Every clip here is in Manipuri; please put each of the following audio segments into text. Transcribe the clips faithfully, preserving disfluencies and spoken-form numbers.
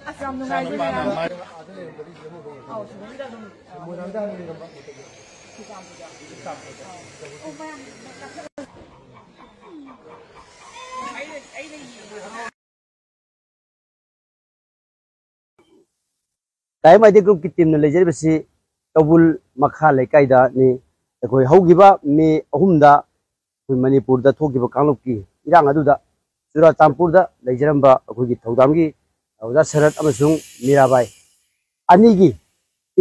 ꯑꯁ, ꯌꯥꯝ ꯅꯨꯡꯉꯥꯏꯖꯔꯦ꯫ ꯑꯧ, ꯁꯤꯗꯩꯗ ꯑꯗꯨꯝ ꯇꯥꯏꯝ ꯑꯥꯏ ꯗꯤ ꯒ꯭ꯔꯨꯞꯀꯤ ꯇꯤꯝꯅ ꯂꯩꯖꯔꯤꯕꯁꯤ ꯇꯧꯕꯨꯜ ꯃꯈꯥ ꯂꯩꯀꯥꯏꯗꯅꯤ꯫ ꯑꯩꯈꯣꯏ ꯍꯧꯈꯤꯕ ꯃꯦ ꯑꯍꯨꯝꯗ ꯑꯩꯈꯣꯏ ꯃꯅꯤꯄꯨꯔꯗ ꯊꯣꯛꯈꯤꯕ ꯀꯥꯡꯂꯨꯞꯀꯤ ꯏꯔꯥꯡ ꯑꯗꯨꯗ ꯆꯨꯔꯥꯆꯥꯟꯄꯨꯔꯗ ꯂꯩꯖꯔꯝꯕ ꯑꯩꯈꯣꯏꯒꯤ ꯊꯧꯗꯥꯝꯒꯤ ꯑꯣꯖꯥ ꯁꯔꯠ ꯑꯃꯁꯨꯡ ꯃꯤꯔꯥꯕꯥꯏ ꯑꯅꯤꯒꯤ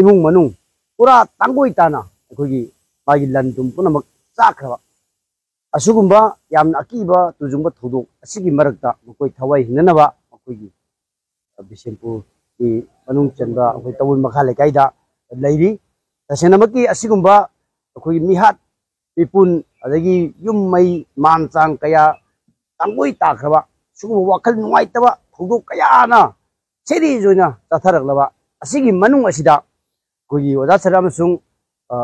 ꯏꯃꯨꯡ ꯃꯅꯨꯡ ꯄꯨꯔꯥ ꯇꯥꯡꯒꯣꯏ ꯇꯥꯅ ꯑꯩꯈꯣꯏꯒꯤ ꯃꯥꯒꯤ ꯂꯟ ꯊꯨꯝ ꯄꯨꯝꯅꯃꯛ ꯆꯥꯈ꯭ꯔꯕ ꯑꯁꯤꯒꯨꯝꯕ ꯌꯥꯝꯅ ꯑꯀꯤꯕ ꯇꯨꯖꯨꯡꯕ ꯊꯧꯗꯣꯛ ꯑꯁꯤꯒꯤ ꯃꯔꯛꯇ ꯃꯈꯣꯏ ꯊꯋꯥꯏ ꯍꯤꯡꯅꯅꯕ ꯃꯈꯣꯏꯒꯤ ꯕꯤꯁꯦꯝꯄꯨꯔꯒꯤ ꯃꯅꯨꯡ ꯆꯟꯕ ꯑꯩꯈꯣꯏ ꯇꯧꯕꯨꯜ ꯃꯈꯥ ꯂꯩꯀꯥꯏꯗ ꯂꯩꯔꯤ꯫ ꯇꯁꯦꯡꯅꯃꯛꯀꯤ ꯑꯁꯤꯒꯨꯝꯕ ꯑꯩꯈꯣꯏꯒꯤ ꯃꯤꯍꯥꯠ ꯃꯤꯄꯨꯟ, ꯑꯗꯒꯤ ꯌꯨꯝ ꯃꯩ ꯃꯥꯟ ꯆꯥꯡ ꯀꯌꯥ ꯇꯥꯡꯒꯣꯏ ꯇꯥꯈ꯭ꯔꯕ, ꯁꯤꯒꯨꯝꯕ ꯋꯥꯈꯜ ꯅꯨꯡꯉꯥꯏꯇꯕ ꯊꯧꯗꯣꯛ ꯀꯌꯥꯅ ꯁꯦꯔꯤꯌꯁ ꯑꯣꯏꯅ ꯆꯠꯊꯔꯛꯂꯕ ꯑꯁꯤꯒꯤ ꯃꯅꯨꯡ ꯑꯁꯤꯗ ꯑꯩꯈꯣꯏꯒꯤ ꯑꯣꯖꯥ ꯁꯔ ꯑꯃꯁꯨꯡ, ꯑ,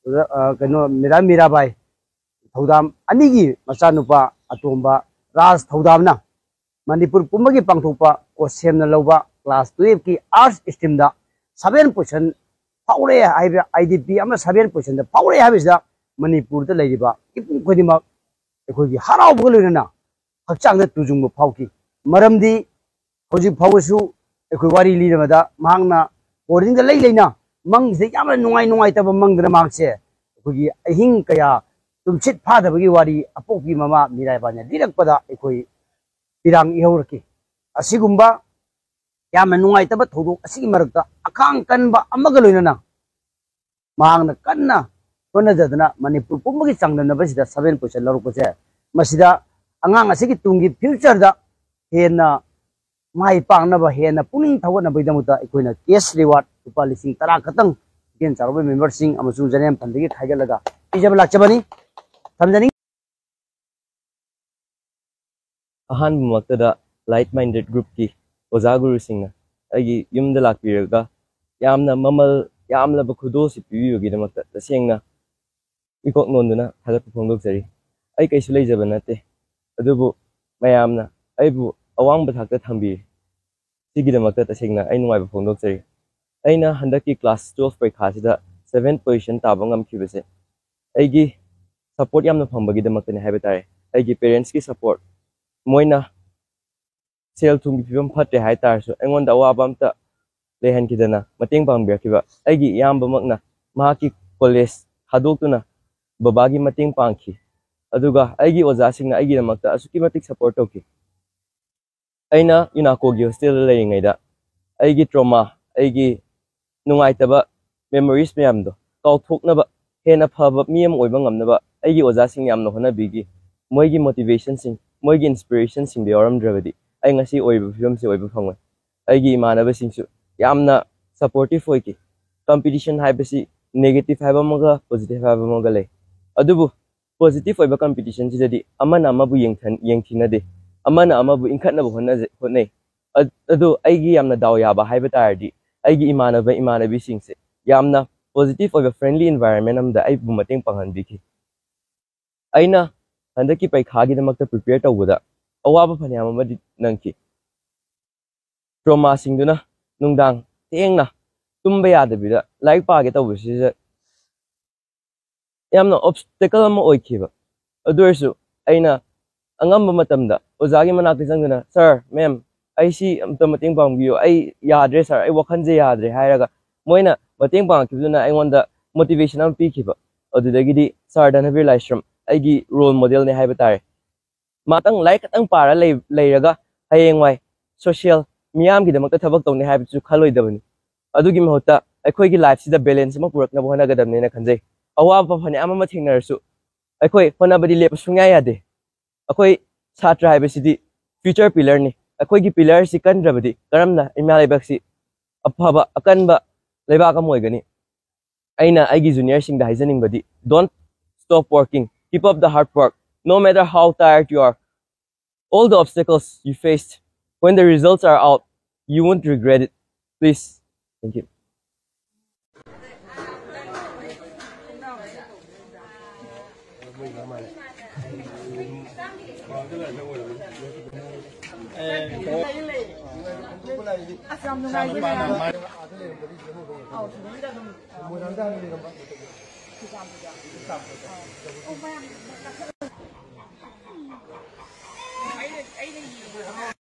ꯑꯣꯖꯥ, ꯑ, ꯀꯩꯅꯣ, ꯃꯤꯔꯥ ꯃꯤꯔꯥꯕꯥꯏ ꯊꯧꯗꯥꯝ ꯑꯅꯤꯒꯤ ꯃꯆꯥꯅꯨꯄꯥ ꯑꯇꯣꯝꯕ ꯔꯥꯖ ꯊꯧꯗꯥꯝꯅ ꯃꯅꯤꯄꯨꯔ ꯄꯨꯝꯕꯒꯤ ꯄꯥꯡꯊꯣꯛꯄ ꯀꯣꯁꯦꯝꯅ ꯂꯧꯕ ꯀ꯭ꯂꯥꯁ ꯇꯨꯌꯦꯜꯐꯀꯤ ꯑꯥꯔꯠꯁ ꯁ꯭ꯇ꯭ꯔꯤꯝꯗ ꯁꯚꯦꯟ ꯄꯣꯖꯤꯁꯟ ꯐꯥꯎꯔꯦ ꯍꯥꯏꯕ, ꯑꯥꯏ ꯗꯤ ꯄꯤ ꯑꯃ ꯁꯚꯦꯟ ꯄꯣꯖꯤꯁꯟꯗ ꯐꯥꯎꯔꯦ ꯍꯥꯏꯕꯁꯤꯗ ꯃꯅꯤꯄꯨꯔꯗ ꯂꯩꯔꯤꯕ ꯃꯤꯄꯨꯝ ꯈꯨꯗꯤꯡꯃꯛ ꯑꯩꯈꯣꯏꯒꯤ ꯍꯔꯥꯎꯕꯒ ꯂꯣꯏꯅꯅ ꯍꯛꯆꯥꯡꯗ ꯇꯨꯖꯨꯡꯕ ꯐꯥꯎꯈꯤ꯫ ꯃꯔꯝꯗꯤ ꯍꯧꯖꯤꯛ ꯐꯥꯎꯕꯁꯨ ꯑꯩꯈꯣꯏ ꯋꯥꯔꯤ ꯂꯤꯔꯕꯗ ꯃꯍꯥꯛꯅ ꯕꯣꯔꯗꯤꯡꯗ ꯂꯩ ꯂꯩꯅ ꯃꯪꯁꯤꯗ ꯌꯥꯝꯅ ꯅꯨꯡꯉꯥꯏ ꯅꯨꯡꯉꯥꯏꯇꯕ ꯃꯪꯗꯅ ꯃꯍꯥꯛꯁꯦ ꯑꯩꯈꯣꯏꯒꯤ ꯑꯍꯤꯡ ꯀꯌꯥ ꯇꯨꯝꯁꯤꯠ ꯐꯥꯗꯕꯒꯤ ꯋꯥꯔꯤ ꯑꯄꯣꯛꯄꯤ ꯃꯃꯥ ꯃꯤꯔꯥꯏꯕꯥꯏꯅ ꯂꯤꯔꯛꯄꯗ ꯑꯩꯈꯣꯏ ꯄꯤꯔꯥꯡ ꯏꯍꯧꯔꯛꯈꯤ꯫ ꯑꯁꯤꯒꯨꯝꯕ ꯌꯥꯝꯅ ꯅꯨꯡꯉꯥꯏꯇꯕ ꯊꯧꯗꯣꯛ ꯑꯁꯤꯒꯤ ꯃꯔꯛꯇ ꯑꯈꯥꯡ ꯀꯟꯕ ꯑꯃꯒ ꯂꯣꯏꯅꯅ ꯃꯍꯥꯛꯅ ꯀꯟꯅ ꯍꯣꯠꯅꯖꯗꯅ ꯃꯅꯤꯄꯨꯔ ꯄꯨꯝꯕꯒꯤ ꯆꯥꯡꯗꯝꯅꯕꯁꯤꯗ ꯁꯚꯦꯟ ꯄꯣꯖꯤꯁꯟ ꯂꯧꯔꯛꯄꯁꯦ, ꯃꯁꯤꯗ ꯑꯉꯥꯡ ꯑꯁꯤꯒꯤ ꯇꯨꯡꯒꯤ ꯐ꯭ꯌꯨꯆꯔꯗ ꯍꯦꯟꯅ ꯃꯥꯏ ꯄꯥꯛꯅꯕ, ꯍꯦꯟꯅ ꯄꯨꯛꯅꯤꯡ ꯊꯧꯒꯠꯅꯕꯒꯤꯗꯃꯛꯇ ꯑꯩꯈꯣꯏꯅ ꯀꯦꯁ ꯔꯤꯋꯥꯔꯗ ꯂꯨꯄꯥ ꯂꯤꯁꯤꯡ ꯇꯔꯥ ꯈꯛꯇꯪ ꯏꯀꯦꯟ ꯆꯥꯎꯔꯕ ꯃꯦꯝꯕꯔꯁꯤꯡ ꯑꯃꯁꯨꯡ ꯖꯦꯅꯦꯔꯦꯜ ꯐꯟꯗꯒꯤ ꯈꯥꯏꯒꯠꯂꯒ ꯄꯤꯖꯕ ꯂꯥꯛꯆꯕꯅꯤ꯫ ꯊꯝꯖꯅꯤꯡ ꯑꯍꯥꯟꯕꯃꯛꯇꯗ ꯂꯥꯏꯠ ꯃꯥꯏꯟꯗꯦꯠ ꯒ꯭ꯔꯨꯞꯀꯤ ꯑꯣꯖꯥ ꯒꯨꯔꯨꯁꯤꯡꯅ ꯑꯩꯒꯤ ꯌꯨꯝꯗ ꯂꯥꯛꯄꯤꯔꯒ ꯌꯥꯝꯅ ꯃꯃꯜ ꯌꯥꯝꯂꯕ ꯈꯨꯗꯣꯜꯁꯤ ꯄꯤꯕꯤꯕꯒꯤꯗꯃꯛꯇ ꯇꯁꯦꯡꯅ ꯏꯀꯣꯛ ꯅꯣꯟꯗꯨꯅ ꯊꯥꯒꯠꯄ ꯐꯣꯡꯗꯣꯛꯆꯔꯤ꯫ ꯑꯩ ꯀꯩꯁꯨ ꯂꯩꯖꯕ ꯅꯠꯇꯦ, ꯑꯗꯨꯕꯨ ꯃꯌꯥꯝꯅ ꯑꯩꯕꯨ ꯑꯋꯥꯡꯕ ꯊꯥꯛꯇ ꯊꯝꯕꯤꯔꯤ꯫ ꯁꯤꯒꯤꯗꯃꯛꯇ ꯇꯁꯦꯡꯅ ꯑꯩ ꯅꯨꯡꯉꯥꯏꯕ ꯐꯣꯡꯗꯣꯛꯆꯔꯤ꯫ ꯑꯩꯅ ꯍꯟꯗꯛꯀꯤ ꯀ꯭ꯂꯥꯁ ꯇꯨꯋꯦꯜꯐ ꯄꯔꯤꯈꯥꯁꯤꯗ ꯁꯚꯦꯟ ꯄꯣꯖꯤꯁꯟ ꯇꯥꯕ ꯉꯝꯈꯤꯕꯁꯦ ꯑꯩꯒꯤ ꯁꯄꯣꯔꯠ ꯌꯥꯝꯅ ꯐꯪꯕꯒꯤꯗꯃꯛꯇꯅꯤ ꯍꯥꯏꯕ ꯇꯥꯔꯦ꯫ ꯑꯩꯒꯤ ꯄꯦꯔꯦꯟꯁꯀꯤ ꯁꯄꯣꯔꯠ, ꯃꯣꯏꯅ ꯁꯦꯜ ꯊꯨꯝꯒꯤ ꯐꯤꯕꯝ ꯐꯠꯇ꯭ꯔꯦ ꯍꯥꯏ ꯇꯥꯔꯁꯨ ꯑꯩꯉꯣꯟꯗ ꯑꯋꯥꯕ ꯑꯝꯇ ꯂꯩꯍꯟꯈꯤꯗꯅ ꯃꯇꯦꯡ ꯄꯥꯡꯕꯤꯔꯛꯈꯤꯕ ꯑꯩꯒꯤ ꯏꯌꯥꯝꯕꯃꯛꯅ ꯃꯍꯥꯛꯀꯤ ꯀꯣꯂꯦꯖ ꯊꯥꯗꯣꯛꯇꯨꯅ ꯕꯕꯥꯒꯤ ꯃꯇꯦꯡ ꯄꯥꯡꯈꯤ꯫ ꯑꯗꯨꯒ ꯑꯩꯒꯤ ꯑꯣꯖꯥꯁꯤꯡꯅ ꯑꯩꯒꯤꯗꯃꯛꯇ ꯑꯁꯨꯛꯀꯤ ꯃꯇꯤꯛ ꯁꯄꯣꯔꯠ ꯇꯧꯈꯤ꯫ ꯑꯩꯅ ꯌꯨꯅꯥꯀꯣꯒꯤ ꯍꯣꯁꯇꯦꯜꯗ ꯂꯩꯔꯤꯉꯩꯗ ꯑꯩꯒꯤ ꯇ꯭ꯔꯣꯃꯥ, ꯑꯩꯒꯤ ꯅꯨꯡꯉꯥꯏꯇꯕ ꯃꯦꯃꯣꯔꯤꯁ ꯃꯌꯥꯝꯗꯣ ꯀꯥꯎꯊꯣꯛꯅꯕ, ꯍꯦꯟꯅ ꯐꯕ ꯃꯤ ꯑꯃ ꯑꯣꯏꯕ ꯉꯝꯅꯕ ꯑꯩꯒꯤ ꯑꯣꯖꯥꯁꯤꯡ ꯌꯥꯝꯅ ꯍꯣꯠꯅꯕꯤꯈꯤ꯫ ꯃꯣꯏꯒꯤ ꯃꯣꯇꯤꯚꯦꯁꯟꯁꯤꯡ, ꯃꯣꯏꯒꯤ ꯏꯟꯁꯄꯤꯔꯦꯁꯟꯁꯤꯡꯗꯣ ꯌꯥꯎꯔꯝꯗ꯭ꯔꯕꯗꯤ ꯑꯩ ꯉꯁꯤ ꯑꯣꯏꯔꯤꯕ ꯐꯤꯕꯝꯁꯤ ꯑꯣꯏꯕ ꯐꯪꯉꯣꯏ꯫ ꯑꯩꯒꯤ ꯏꯃꯥꯟꯅꯕꯁꯤꯡꯁꯨ ꯌꯥꯝꯅ ꯁꯄꯣꯔꯇꯤꯞ ꯑꯣꯏꯈꯤ꯫ ꯀꯝꯄꯤꯇꯤꯁꯟ ꯍꯥꯏꯕꯁꯤ ꯅꯦꯒꯦꯇꯤꯞ ꯍꯥꯏꯕ ꯑꯃꯒ ꯄꯣꯖꯤꯇꯤꯞ ꯍꯥꯏꯕ ꯑꯃꯒ ꯂꯩ, ꯑꯗꯨꯕꯨ ꯄꯣꯖꯤꯇꯤꯞ ꯑꯣꯏꯕ ꯀꯝꯄꯤꯇꯤꯁꯟꯁꯤꯗꯗꯤ ꯑꯃꯅ ꯑꯃꯕꯨ ꯌꯦꯡꯊꯟ-, ꯌꯦꯡꯊꯤꯅꯗꯦ, ꯑꯃꯅ ꯑꯃꯕꯨ ꯏꯟꯈꯠꯅꯕ ꯍꯣꯠꯅꯖ-, ꯍꯣꯠꯅꯩ꯫ ꯑ-, ꯑꯗꯨ ꯑꯩꯒꯤ ꯌꯥꯝꯅ ꯗꯥꯎ ꯌꯥꯕ ꯍꯥꯏꯕ ꯇꯥꯔꯗꯤ ꯑꯩꯒꯤ ꯏꯃꯥꯟꯅꯕ ꯏꯃꯥꯟꯅꯕꯤꯁꯤꯡꯁꯦ ꯌꯥꯝꯅ ꯄꯣꯖꯤꯇꯤꯞ ꯑꯣꯏꯕ ꯐ꯭ꯔꯦꯟꯂꯤ ꯏꯟꯚꯥꯏꯔꯣꯟꯃꯦꯟ ꯑꯃꯗ ꯑꯩꯕꯨ ꯃꯇꯦꯡ ꯄꯥꯡꯍꯟꯕꯤꯈꯤ꯫ ꯑꯩꯅ ꯍꯟꯗꯛꯀꯤ ꯄꯔꯤꯈꯥꯒꯤꯗꯃꯛꯇ ꯄ꯭ꯔꯤꯄꯦꯌꯔ ꯇꯧꯕꯗ ꯑꯋꯥꯕ ꯐꯅꯌꯥꯝ ꯑꯃꯗꯤ ꯅꯪꯈꯤ꯫ ꯇ꯭ꯔꯣꯃꯥꯁꯤꯡꯗꯨꯅ ꯅꯨꯡꯗꯥꯡ ꯊꯦꯡꯅ ꯇꯨꯝꯕ ꯌꯥꯗꯕꯤꯗ ꯂꯥꯏꯔꯤꯛ ꯄꯥꯒꯦ ꯇꯧꯕꯁꯤꯗ ꯌꯥꯝꯅ ꯑꯣꯕꯁꯇꯦꯀꯜ ꯑꯃ ꯑꯣꯏꯈꯤꯕ꯫ ꯑꯗꯨ ꯑꯣꯏꯔꯁꯨ ꯑꯩꯅ ꯑꯉꯝꯕ ꯃꯇꯝꯗ ꯑꯣꯖꯥꯒꯤ ꯃꯅꯥꯛꯇ ꯆꯪꯗꯨꯅ, "ꯁꯥꯔ, ꯃꯦꯝ, ꯑꯩ ꯁꯤ ꯑꯝꯇ ꯃꯇꯦꯡ ꯄꯥꯡꯕꯤꯌꯨ, ꯑꯩ ꯌꯥꯗ꯭ꯔꯦ ꯁꯥꯔ, ꯑꯩ ꯋꯥꯈꯜꯁꯦ ꯌꯥꯗ꯭ꯔꯦ" ꯍꯥꯏꯔꯒ ꯃꯣꯏꯅ ꯃꯇꯦꯡ ꯄꯥꯡꯉꯛꯈꯤꯕꯗꯨꯅ ꯑꯩꯉꯣꯟꯗ ꯃꯣꯇꯤꯚꯦꯁꯟ ꯑꯃ ꯄꯤꯈꯤꯕ꯫ ꯑꯗꯨꯗꯒꯤꯗꯤ ꯁꯥꯔ ꯙꯅꯕꯤꯔ ꯂꯥꯏꯁ꯭ꯔꯝ ꯑꯩꯒꯤ ꯔꯣꯜ ꯃꯣꯗꯦꯜꯅꯤ ꯍꯥꯏꯕ ꯇꯥꯔꯦ꯫ ꯃꯥꯇꯪ ꯂꯥꯏꯔꯤꯛ ꯈꯛꯇꯪ ꯄꯥꯔ ꯂꯩ-, ꯂꯩꯔꯒ ꯍꯌꯦꯡꯋꯥꯏ ꯁꯣꯁꯤꯌꯦꯜ ꯃꯤꯌꯥꯝꯒꯤꯗꯃꯛꯇ ꯊꯕꯛ ꯇꯧꯅꯤ ꯍꯥꯏꯕꯁꯨ ꯈꯜꯂꯣꯏꯗꯕꯅꯤ꯫ ꯑꯗꯨꯒꯤ ꯃꯍꯨꯠꯇ ꯑꯩꯈꯣꯏꯒꯤ ꯂꯥꯏꯐꯁꯤꯗ ꯕꯦꯂꯦꯟꯁ ꯑꯃ ꯄꯨꯔꯛꯅꯕ ꯍꯣꯠꯅꯒꯗꯕꯅꯦꯅ ꯈꯟꯖꯩ꯫ ꯑꯋꯥꯕ ꯐꯅꯌꯥꯝ ꯑꯃ ꯊꯦꯡꯅꯔꯁꯨ ꯑꯩꯈꯣꯏ ꯍꯣꯠꯅꯕꯗꯤ ꯂꯦꯞꯄ ꯁꯨꯡꯌꯥ ꯌꯥꯗꯦ꯫ ꯑꯩꯈꯣꯏ ꯁꯥꯇ꯭ꯔ ꯍꯥꯏꯕꯁꯤꯗꯤ ꯐ꯭ꯌꯨꯆꯔ ꯄꯤꯂꯔꯅꯤ꯫ ꯑꯩꯈꯣꯏꯒꯤ ꯄꯤꯂꯔꯁꯤ ꯀꯟꯗ꯭ꯔꯕꯗꯤ ꯀꯔꯝꯅ ꯏꯃꯥ ꯂꯩꯕꯥꯛꯁꯤ ꯑꯐꯕ ꯑꯀꯟꯕ ꯂꯩꯕꯥꯛ ꯑꯃ ꯑꯣꯏꯒꯅꯤ? ꯑꯩꯅ ꯑꯩꯒꯤ ꯖꯨꯅꯤꯌꯔꯁꯤꯡꯗ ꯍꯥꯏꯖꯅꯤꯡꯕꯗꯤ, don't stop working, keep up the hard work, no matter how tired you are, all the obstacles you faced, when the results are out, you won't regret it. Please. Thank you. ꯑꯦ, ꯑꯁ, ꯌꯥꯝ ꯅꯨꯡꯉꯥꯏꯖꯔꯦ꯫ ꯑꯧ, ꯁꯤꯗꯩꯗ ꯑꯗꯨꯝ ꯃꯣꯏꯔꯥꯡꯗ ꯍꯥꯟꯅ ꯂꯩꯔꯝꯕ꯫